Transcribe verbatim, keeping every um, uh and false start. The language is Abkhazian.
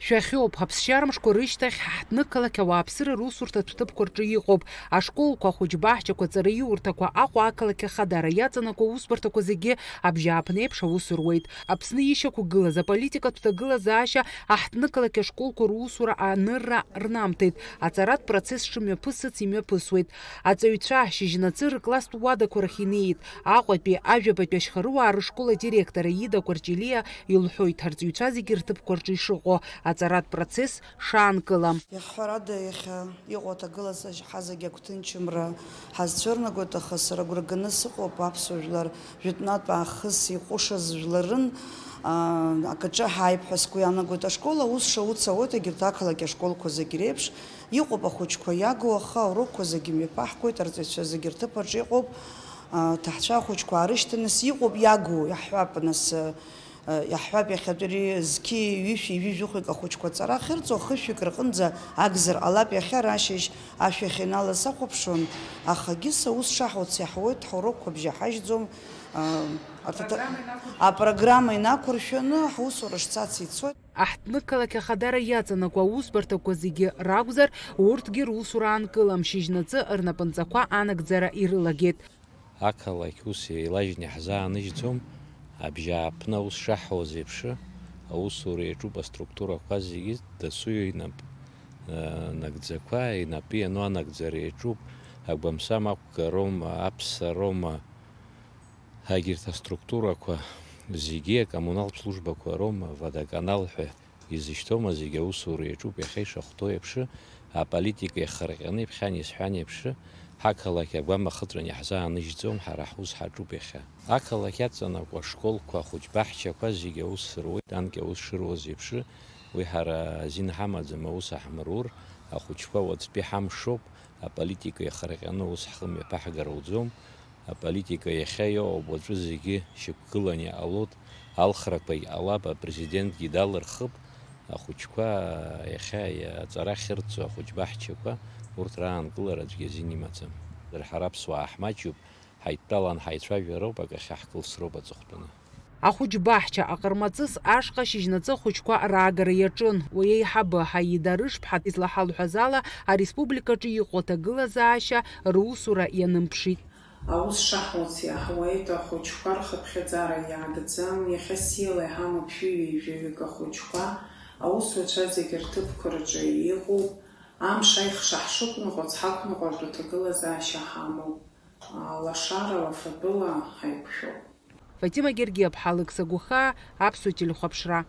Шәахьоуп, аԥсшьарамшқәа рышьҭахь ҳаҳҭнықалақь ауааԥсыра русурҭа ҭәҭыԥқәа рҿы иҟоуп. Ашколқәа, ахәыҷбаҳчақәа, аҵараиурҭақәа, Аҟәа ақалақь ахадаара иаҵанакуа аусбарҭақәа зегьы абжьааԥнеиԥш аус руеит. Аԥсны ишьақәгылаз аполитикатә ҭагылазаашьа аҳҭнықалақь ашколқәа русура анырра рнамҭеит. Аҵаратә процесс шымҩаԥысыц имҩаԥысуеит. Аҵаҩцәа шьыжьнацы рыкласстә уадақәа рахь инеит. Аҟәатәи, Ажәабатәи ашьхарыуаа рышкол адиректор Аида Кәарҷелиа илҳәоит, арҵаҩцәа зегьы рҭыԥқәа рҿы ишыҟоу аҵаратә процесс шаанкылам. Иаҳҳәарада, иахьа иҟоу аҭагылазаашьа ҳазегьы агәҭынчымра ҳазцәырнагоит, аха сара агәра ганы сыҟоуп аԥсуа жәлар жәытәнатә аахыс иҟәышыз жәларын, аа, акаҿы ҳааип ҳәа сгәы иаанагоит. Ашкол аус шауц ауеит, егьырҭ ақалақь ашколқәа зегь реиԥш. Иҟоуп ахәыҷқәа иагу, аха аурокқәа зегьы мҩаԥаҳгоит, арҵаҩцәа зегьы рҭыԥ аҿы иҟоуп. Аҭаҳцәа ахәыҷқәа аарышьҭын, нас иҟоуп иагу, иаҳҳәап, нас, э, иаҳҳәап, иахьатәи ари зқьи ҩышәи ҩажәихәҩык ахәыҷқәа аҵара ахьырҵо, хышәҩык рҟынӡа агзар ҟалап, иахьа рашьыжь ашәахь инала сахәаԥшуан, ахагьы са ус шаҳуц иаҳуеит, ҳаурокқәа бжьаҳажьӡом, а, арҭ аҭа-, апрограмма инақәыршәаны ҳусура шцац ицоит. Аҳҭнықалақь ахадара иаҵанакуа аусбарҭақәа зегьы ракәзар, урҭгьы русура аанкылам, шьыжьнаҵы рнапынҵақәа анагӡара ирылагеит. Ақалақь ус еилажьны иаҳзааныжьӡом, абжьааԥны аус шаҳуаз еиԥш, аусура иаҿуп аструктурақәа зегьы дасу инап, э, нагӡақәа, инапы иану анагӡара иаҿуп, агәамсам ақәгароума, аԥссароума, егьырҭ аструктурақәа зегьы, акоммуналтә службақәа роума, водоканал ҳәа изышьҭоума, зегьы аусура иаҿуп, иахьа ишахәҭоу еиԥш, аполитика иахырҟьаны иԥхьан исҳәан еиԥш, ҳақалақь агәам ахыҵәан иаҳзааныжьӡом, ҳара ҳус ҳаҿуп иахьа. Ақалақь аҵанакуа ашколқәа, ахәыҷбаҳчақәа зегьы аус руеит, анкьа аус шыруаз еиԥш, уи ҳара азин ҳамаӡам, аус аҳмырур, ахәыҷқәа уаҵәтәи ҳамшоуп, аполитика иахырҟьаны ус ҳхы мҩаԥаҳгар ауӡом. Аполитика иахьа иоуп, уаҵәы зегьы шьақәгылан иҟалоит, алхрақәагь ҟалап, апрезидентгьы далырхып, ахәыҷқәа иахьа аҵара ахьырҵо ахәыҷбаҳчақәа, урҭ раанкылара аӡәгьы азин имаӡам. Ҳара аԥсуаа ҳмаҷуп, ҳаидтәалан ҳаицәажәароуп, акы ахьаҳкылсроуп аҵыхәтәаны. Ахәыҷбаҳча Аҟармаҵыс ашҟа шьыжьнаҵы ахәыҷқәа раагара иаҿын. Уи аиҳабы Ҳаида Рышԥҳа излаҳалҳәаз ала, ареспубликаҿы иҟоу аҭагылазаашьа русура ианымԥшит. Аус шаҳуц иаҳуеит, ахәыҷқәа рхыԥхьаӡара иаагӡам, иахьа сиала иҳамоуп шәи ҩажәаҩык ахәыҷқәа, аусуцәа зегьы рҭыԥқәа рҿы иҟоуп, амш аихша ҳшықәныҟәоз ҳақәныҟәартә аҭагылазаашьа ҳамоуп, лашарала фатәыла ҳаиқәшәоуп. Фатима Гергиаԥҳа, Алықьса Гәыхаа, Аԥсуа телехәаԥшра.